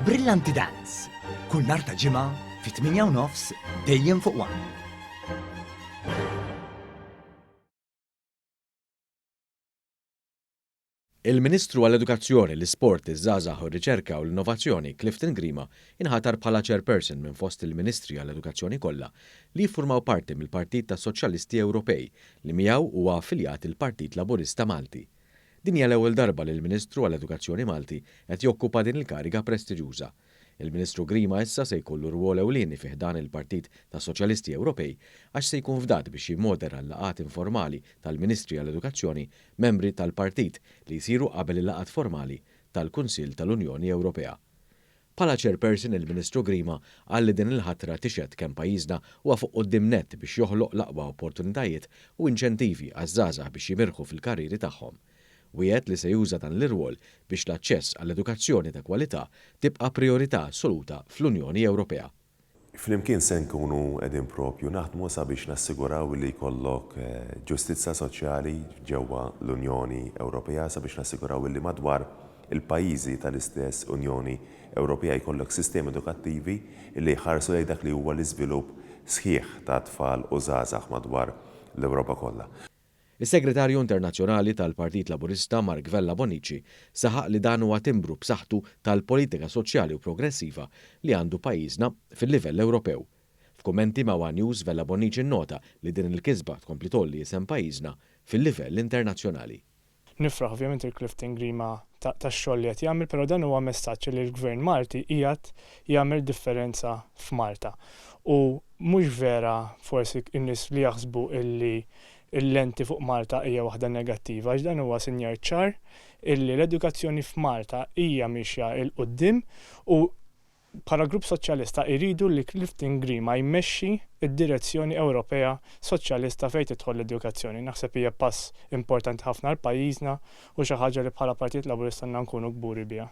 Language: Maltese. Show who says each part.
Speaker 1: Brillanti Dance, kull nhar ta' Ġimgħa fit-8 u nofs dejjem fuq One.
Speaker 2: Il-Ministru għall-Edukazzjoni, l-Isport, iż-Żgħażagħ u r-Riċerka u l-Innovazzjoni, Clifton Grima, inħatar bħala Chairperson minn fost il-Ministri għall-Edukazzjoni kollha li jiffurmaw parti mill-Partit tas-Soċjalisti Ewropej li miegħu huwa affiljat il-Partit Laburista Malti. Din hija l-ewwel darba li l-Ministru għall-Edukazzjoni Malti qed jokkupa din il-kariga prestiġjuża. Il-Ministru Grima issa se jkollu rwol ewlieni fi ħdan il-Partit tas-Soċjalisti Ewropej għax se jkun fdat biex jimmodera l-laqgħat informali tal-Ministri għall-Edukazzjoni membri tal-Partit li jsiru qabel il-laqgħat formali tal-Kunsill tal-Unjoni Ewropea. Bħala Chairperson il-Ministru Grima qal li din il-ħatra tixhed kemm pajjiżna huwa fuq quddiem nett biex joħloq l-aqwa opportunitajiet u inċentivi għaż-żgħażagħ biex jimirħu fil-karrieri tagħhom. Wiegħed li se juża dan l-irwol biex l-aċċess għall-edukazzjoni ta' kwalità tibqa' prijorità assoluta fl-Unjoni Ewropea.
Speaker 3: Flimkien se nkunu qegħdin propju naħdmu sabiex nassiguraw li jkollok ġustizzja soċjali ġewwa l-Unjoni Ewropea, sabiex nassiguraw li madwar il-pajjiżi tal-istess Unjoni Ewropea jkollok sistemi edukattivi li jħarsu lejn dak li huwa l-iżvilupp sħiħ ta' tfal u żgħażagħ madwar l-Ewropa kollha.
Speaker 2: Is-Segretarju Internazzjonali tal-Partit Laburista Mark Vella Bonnici saħaq li dan huwa timbru b'saħħtu tal-politika soċjali u progressiva li għandu pajjiżna fil-livell Ewropew. F'kummenti ma' one News Vella Bonnici nnota li din il-kisba tkompli tgħolli isem pajjiżna fil-livell internazzjonali.
Speaker 4: Nifraħ ovvjament lil Clifton Grima tax-xogħol li qed jagħmel però dan huwa messaġġ li l-Gvern Malti qiegħed jagħmel differenza f'Malta. U mhux vera forsi n-nies li jaħsbu illi l-lenti fuq Malta hija waħda negattiva għax dan huwa sinjal ċar illi l-edukazzjoni f'Malta hija miexja 'l quddiem u Bħala Grupp Soċjalista iridu li Clifton Grima jmexxi d-direzzjoni Ewropea Soċjalista fejn tidħol l-edukazzjoni. Naħseb hija pass importanti ħafna għal pajjiżna u xi ħaġa li bħala Partit Laburista għandna nkunu kburi biha.